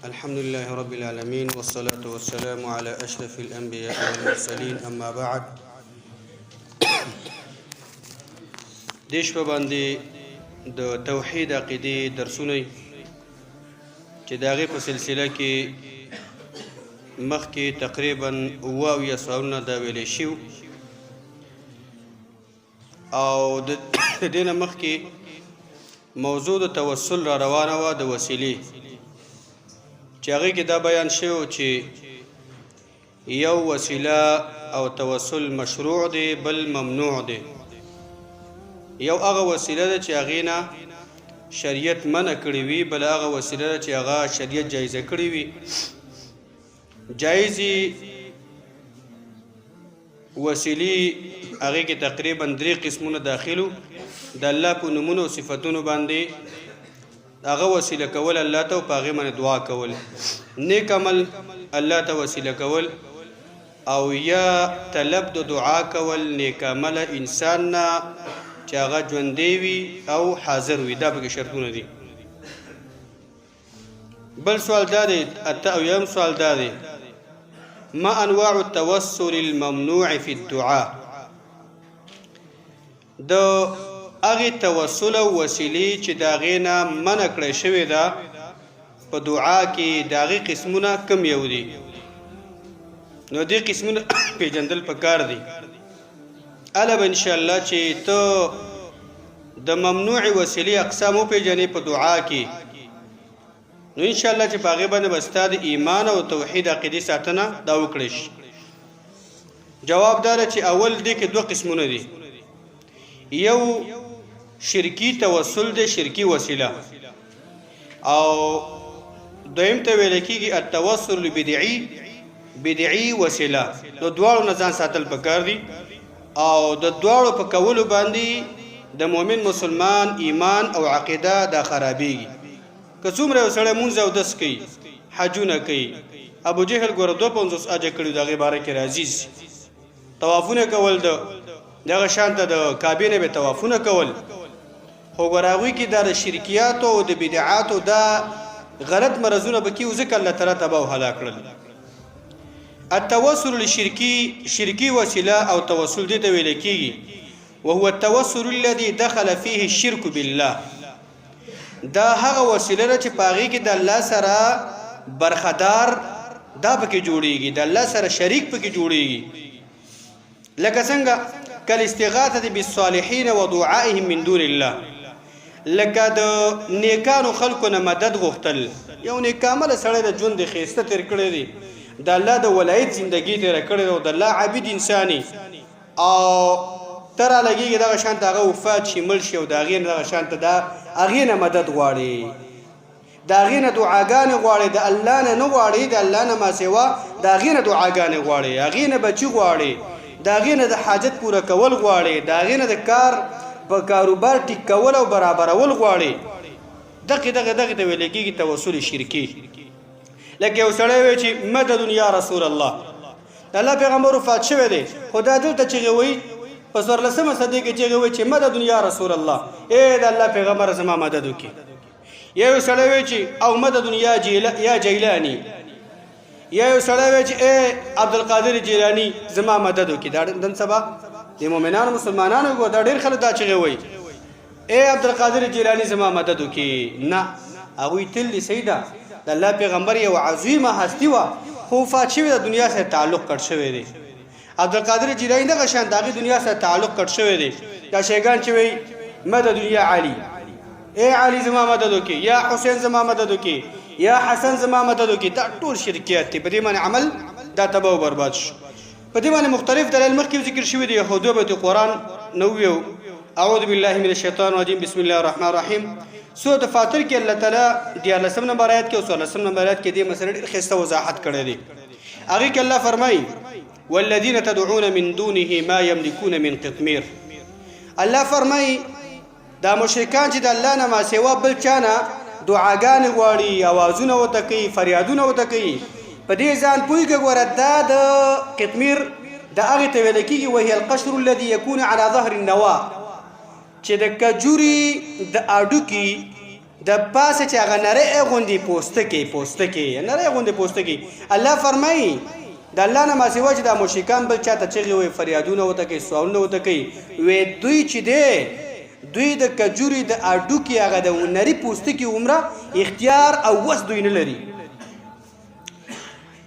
الحمد لله رب العالمين والصلاة والسلام على أشرف الأنبياء والمرسلين أما بعد. دیش په باندې د توحید عقیدې درسونه چې د هغې په سلسله کې مخکې تقریبا 77 سوالونه دا ویلی شو، او د دې نه مخکې موضوع د توسل را روانه وه، د وسیلې، چې هغې کې دا بیان شوی چې یو وسیله او توسل مشروع دی، بل ممنوع دی. یو هغه وسیله ده چې هغې نه شریعت منع کړی وي، بل هغه وسیله ده چې هغه شریعت جایزه کړی وي. جایزي وسیلې هغې کې تقریبا درې قسمونه داخلو: د الله په نومونو او صفتونو باندې هغه وسیله کول الله ته او په هغې باندې دعا کول، نیک عمل الله ته وسیله کول، او یا طلب د دعا کول نیک عمل انسان نه چې هغه ژوندی وي او حاضر وي. دا پکې شرطونه دي. بل سوال دا دی، 78 سوال دا دی: ما انواع التوسل الممنوع في الدعاء؟ د هغې توسل او وسیلې چې د هغې نه منع کړی شوې ده په دعا کې، د هغې قسمونه کم یو دي؟ نو دې قسمونه پیژندل پکار دي. اله به انشاءالله چې ته د ممنوع وسیلې اقسام وپېژنې په دعا کې، نو ان شاء الله چې په هغې باندې به ستا د ایمان او توحید عقیدې ساتنه دا وکړی شي. جواب دا ده چې اول دې کې دوه قسمونه دي. یو شرکی توسل دی، شرکی وسیله، او دویم ته ویل کېږي التوسل البدعي، بدعي وسیله. نو دواړو نه ځان ساتل پکار دي، او د دواړو په کولو باندې د مؤمن مسلمان ایمان او عقیده دا خرابېږي. که څومره یو سړی مونځ او دس کوي، حجونه کوي، ابو جهل ګوره 52 حجه کړي، د هغې باره کې راځي، طوافونه کول، د دغه شان ته د کعبې نه به طوافونه کول، خو ګوره هغوی کې دا د شرکیاتو او د بدعاتو دا غلط مرضونه پکې وو، ځکه الله تعالی تباه او هلاک کړل. التوسل الشرکی، شرکی وسیله او توسل دې ته ویل کېږي: وهو التوسل الذي دخل فيه الشرك بالله. دا هغه وسیله ده چې په هغې کې د الله سره برخدار دا پکې جوړیږي، د الله سره شریک پکې جوړیږي. لکه څنګه؟ کالاستغاثه بالصالحین ودعائهم من دون الله، لکه د نیکانو خلکو نه مدد غوښتل. یو نیک عمل سړی د ژوند ښایسته تېر کړی دی، د الله د ولایت زندگی تېره کړې ده او د الله عابد انساني، او ته را لګېږي دغه شان ته هغه وفات شي، مړ شي، او د هغې نه دغه شان ته د هغې نه مدد غواړي، د هغې نه دعاګانې غواړي، د الله نه نه غواړي، د الله نه ما سوا د هغې نه دعاګانې غواړي، هغې نه بچي غواړي، د هغې نه د حاجت پوره کول غواړي، د هغې نه د کار په کاروبار ټیک کول او برابرول غواړي. دغه دغه دغه ته ویل کېږي توسل شرکی. لکه یو سړی وی چې مدد یا رسول الله، د الله پیغمبر وفات شوی دی، خو دا دلته چیغې وایي، په 14مه صدۍ کې چیغې وایي چې مدد یا رسول الله، ای د الله پیغمبر زما مدد وکړي. یو سړی وی چې او مدد یا جیل یا جیلانی، یا یو سړی وی چې ای عبدالقادر جیلانی زما مدد وکړي. دا نن سبا د مؤمنانو مسلمانانو ګو دا ډېر خلک دا چیغې وایي، ای عبدالقادر جیلانی زما مدد وکړي. نه، هغوی تل دي، صحیح ده، د الله پیغمبر یو عظیمه هستی وه، خو وفات شوی، د دنیا سره تعلق کټ شوی دی. عبدالقادر جیلانی دغه شان د هغې دنیا سره تعلق کټ شوی دی. دا شیګان چې وایي مدد یا علی، ای علی زما مدد وکړي، یا حسین زما مدد وکړي، یا حسن زما مدد وکړي، دا ټول شرکیات دي. په دې باندې عمل دا تباه او برباد شو. په دې باندې مختلف دلایل مخکې ذکر شوي دي، خو دوه بیت قرآن نو ویو. اعوذ بالله من الشیطان الرجیم، بسم الله الرحمن الرحیم. سورة فاطر کې الله تعالی 13 نمبر آیت کې او 14 نمبر آیت کې دې مسلې ډېر ښایسته وضاحت کړی دی. هغې کې الله فرمایي: والذین تدعون من دونه ما یملکون من قطمیر. الله فرمایي دا مشرکان چې د الله نه ما سوا بل چا نه دعاګانې غواړي، اوازونه ورته کوي، فریادونه ورته کوي، په دې ځان پوهېږه. ګوره دا د قطمیر د هغې ته ویل کېږي، وهي القشر الذي يكون على ظهر النوا، چې د کجوري د اډوکي د د پاسه چې هغه نری غوندي پوستکی، پوستکی نری غوندي پوستکی. الله فرمایي د الله نه ماسیوا چې دا مشرکان بل چاته چغې وي، فریادونه وته کوي، سوالونه وته کوي، وې دوی چې دی دوی د کجوري د اډوکي هغه د نری پوستکي عمره اختیار او وس دوی نه لري.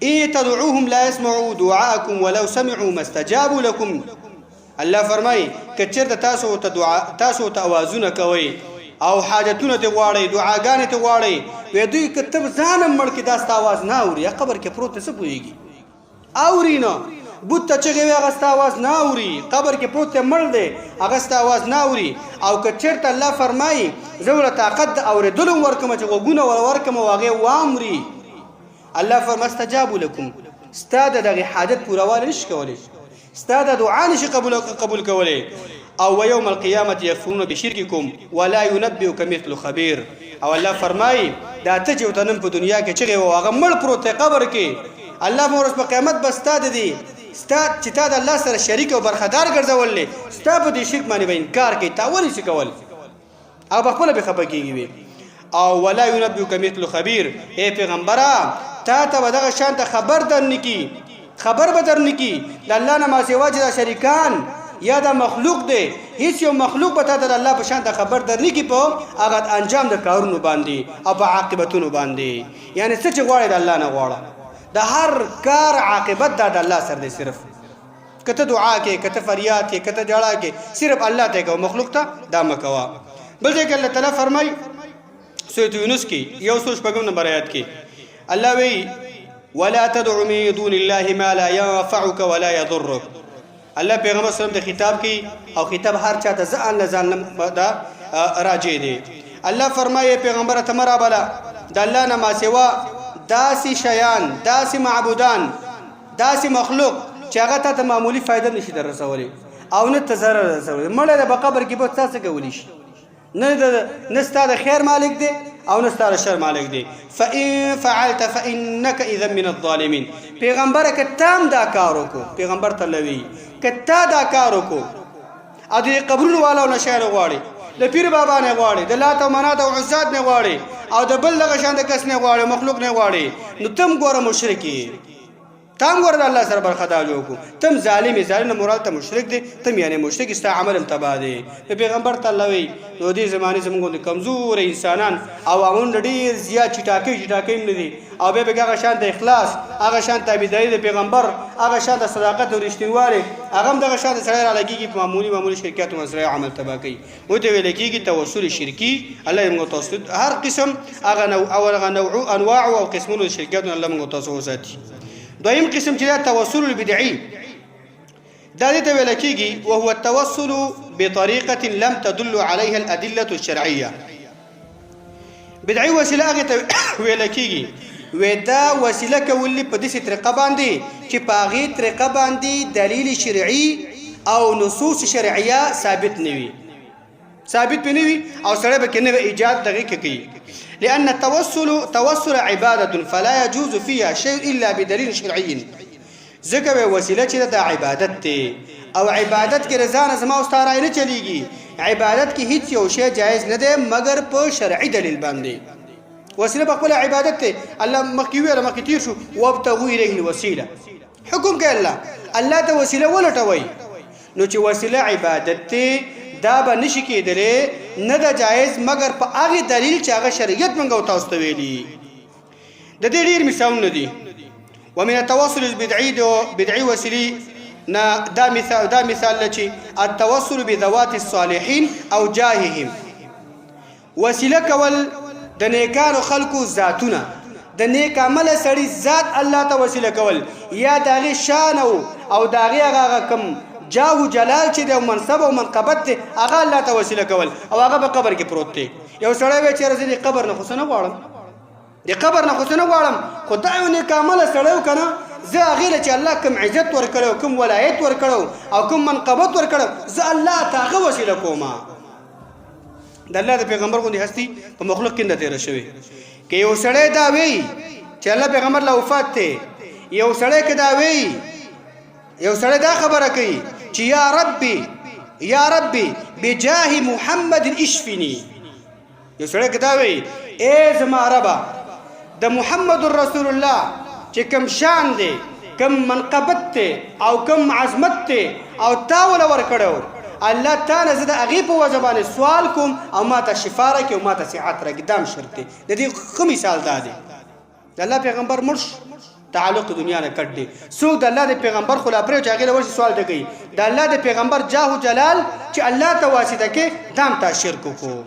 ان تدعوهم لا يسمعوا دعاءكم ولو سمعوا ما استجابوا لكم. الله فرمای کچرته تاسو ته دعا، تاسو ته اوازونه کوي او حاجتونه ته غواړي، دعاګانې ته غواړي، وې دوی کتب ځان مړ کې داستا आवाज نه اوري، قبر کې پروت څه پويږي اوري نه. بت ته چغې وي هغه ستا اواز نه اوري، قبر کې پروت دی مړ دی هغه ستا اواز نه اوري. او که چېرته الله فرمایي زه ورله طاقت د اورېدلو هم ورکړم چې غوږونه ور ورکړم او هغې وامري، الله فرمایي استجابو لکم، ستا د دغې حاجت پورهوالی نشي کولی، ستا د دعا نشي قبول کولی. او ويوم القيامة يكفرون بشرككم ولا ينبئك مثل خبير. او الله فرمایي دا ته چې ورته نن په دنیا کې چغې وه هغه مړ پروت دی قبر کې، الله په ورځ په قیامت به ستا د دې ستا چې تا د الله سره شریک او برخدار ګرځول دی، ستا په دې شرک باندې به انکار کوي، تا ولې څه کول، او په خپله به خفه کېږي وي. او ولا ينبئك مثل خبير، ای پیغمبره تا ته به دغه شان ته خبر درنکي، خبر به درنکي د الله نه ما سوا چې دا شریکان یا دا مخلوق دی، هیڅ یو مخلوق به تا ته د الله په شان ته خبر درنکي په هغه انجام د کارونو باندې او په عاقبتونو باندې. یعنی څه چې غواړې د الله نه غواړه، د هر کار عاقبت دا د الله سره دی. صرف کته دعا کې، کته فریاد کې، کته جړا کې، صرف الله ته کوه، مخلوق ته دا مکوه. بل ځای کې الله تعالی فرمای سورۃ یونس کې 106 نمبر آیات کې الله وی ولا تدع من دون الله ما لا ينفعك ولا يضرك. الله پیغمبر صلی الله علیه وسلم ته خطاب کوي او خطاب هر چاته ځان له ځان دا راجع دی. الله فرمایي پیغمبر ته مرابله د الله نه ما سوا داسې شیان، داسې معبودان، داسې مخلوق چې هغه تا ته معمولی فایده نشي در رسولی او نه ته ضرر رسولی. مړی د په قبر کې به تا څه کولی شي؟ نه د نه ستا د خیر مالک دی او نه ستا د شر مالک دی. فإن فعلت فإنك إذا من الظالمين. پیغمبر که تام دا کار وکړو، پیغمبر ته لوي که تا دا کار وکړو او د قبرونو والو نه شی نه غواړي، د پیر بابا نه غواړي، د لات او منات او عزات نه غواړي او د بل دغه شان د کس نه غواړي، مخلوق نه غواړي، نو تم ګوره مشرک یې، تم ګوره د الله سره برخدار جوړ کو، تم ظالم یې، ظالم نه مراد ته مشرک دی، تم یعنی مشرک، ستا عمل هم تباه دی. نو پیغمبر ته الله وایي نو دې زمانې زمونږ غوندې کمزوري انسانان او عملونه ډېر زیات چټاکۍ چټاکۍ هم نه دي، او بیا پکې هغه شان د اخلاص، هغه شان تابعداري د پیغمبر، هغه شان د صداقت او رښتینوالی، هغه هم دغه شان د سړی رالګېږي په معمولي معمولي شرکیاتو باندې سړی عمل تباه کوي. ورته ویل کېږي توسل شرکي. الله دې موږ تاسو هر قسم هغه نوع او هغه نوع انواع او قسمونو شرکیاتو الله موږ تاسو وساتي. دویم قسم چې دا توسل البدعي، دا دې ته ویل کېږي وهو التوسل بطريقة لم تدل عليها الأدلة الشرعية. بدعي وسیله هغه ته ویل کېږي وې دا وسیله کول په داسې طریقه باندې چې په هغې طریقه باندې دلیل شرعي او نصوص شرعیه ثابت نه وي، ثابت نه وي او سړی به کې نوی ایجاد دغې کې کوي. لأن التوسل توسل عبادة فلا يجوز فيها شيء إلا بدليل شرعي. ځکه وی وسیله چې دا عبادت دی او عبادت کې رضا نه زما او ستا رای نه چلیږي، عبادت کې هیڅ یو شی جایز نه دی مګر په شرعي دلیل باندې. وسیله په خپل عبادت دی، الله مخکې ویل، مخکې تیر شو، وابتغوا الیه الوسیله، حکم کوي الله، الله ته وسیله ولټوي. نو چې وسیله عبادت دی دا به نشي کېدلی، نه ده جایز مګر په هغې دلیل چې هغه شریعت موږ او تاسو ته ویلي. د دې ډېر مثالونه دي. ومن التوسل البدعي، د بدعي وسیلې نه دا مثال، دا مثال چې التوسل بذوات الصالحین او جاههم، وسیله کول د نیکانو خلکو ذاتونه، د نیک عمله سړي ذات الله ته وسیله کول، یا د هغې شان او او د هغې هغه هغه کوم جاه و جلال چې دی او منصب او منقبت دی هغه الله ته وسیله کول، او هغه په قبر کې پروت دی. یو سړی وایي چې یاره زه د قبر نه خو څه نه غواړم، د قبر نه خو څه نه غواړم، خو دا یو نیک عمله سړی و که نه، زه هغې له چې الله کوم عزت ورکړی او کوم ولایت ورکړی او کوم منقبت ورکړی، زه الله ته هغه وسیله کوم. د الله د پیغمبر غوندې هستی په مخلوق کې نه تېره شوې. که یو سړی دا وایي چې الله پیغمبر لا وفات دی، یو سړی که دا وایي، یو سړی دا خبره کوي چې یا ربي، یا ربي بجاه محمد اشفني، یو سړی که دا وایي ای زما ربه د محمد رسول الله چې کوم شان دی، کوم منقبت دی او کوم عظمت دی او تا وله ورکړی الله تا نه زه د هغې په وجه باندې سوال کوم او ما ته شفا راکړي او ما ته صحت راکړي، دا هم شرک دی. د دې ښه مثال دا دی، د الله پیغمبر مړ شو، تعلق دنیا نه کټ دی. څوک د الله د پیغمبر خو لا پرې چې هغې له ورشي سوال ته کوي، د الله د پیغمبر جاه و جلال چې الله ته واسطه کې، دا هم تا شرک وکړو،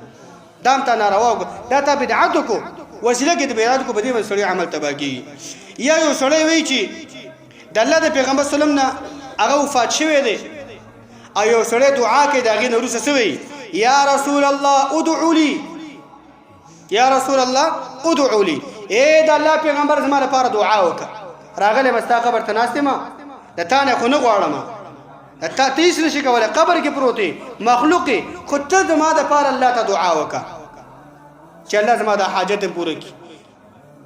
دا هم تا ناروا وکړو، دا تا بدعت وکړو. وسیله کې د بدعت کو، په دې باندې سړی عمل تباه کېږي. یا یو سړی وایي چې د الله د پیغمبر سلم نه هغه وفات شوی دی او یو سړی دعا کوي، د هغې نه وروسته څه وایي؟ یا رسول الله ادعو لي، یا رسول الله ادعو لي، اے د الله پیغمبر زما لپاره دعا وکړه. راغلی ما ستا قبر ته ناست یم، د تا نه خو نه غواړم، د تا ته هېڅ نشي کولی، قبر کې پروت یې، مخلوق یې، خو ته زما دپاره الله ته دعا وکړه چې الله زما دا حاجت هم پوره کړي.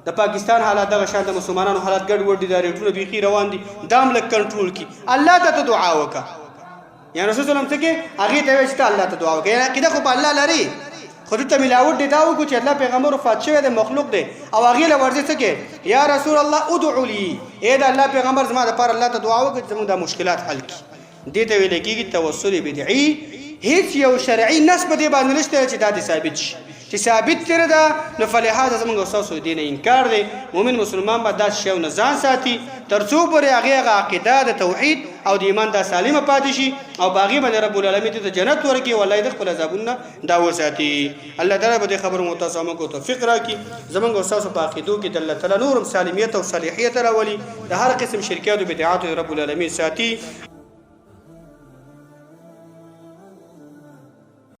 د پاکستان حالات دغه شان د مسلمانانو حالات ګډ وډ دي، دا ریټونه بیخي روان دي، دا هم لږ کنټرول کړي، الله ته ته دعا وکړه. یعنی رسول سلام څه کې هغې ته وایي چې ته الله ته دعا وکړه، یعنی عقیده خو په الله لري، خو دلته ملاوټ دی دا وکړو چې الله پیغمبر وفات شوی دی، مخلوق دی، او هغې له ورځې څه کې یا رسول الله ادعو لي، ای د الله پیغمبر زما دپاره الله ته دعا وکړه چې زموږ دا مشکلات حل کړي. دې ته ویل کېږي توسل بدعي. هیڅ یو شرعي نص په دې باندې نشته چې دا دې ثابت شي، چې ثابت تر ده نو فلهذا زمونږ استاسو دین انکار دی. مؤمن مسلمان به داسې شیو نه ځان ساتي ترڅو پورې هغه هغه عقیده د توحید او د ایمان دا سالمه پاتې شي او باغی باندې رب العالمین ته جنت ورکړي او الله دې خپل عذابونه دا وساتي. الله تعالی به دې خبرو متاسمه کو توفیق راکړي، زمونږ استاسو په عقیدو کې د الله تعالی نورم سالمیت او صالحیت راولي، د هر قسم شرکیات او بدعات رب العالمین ساتي.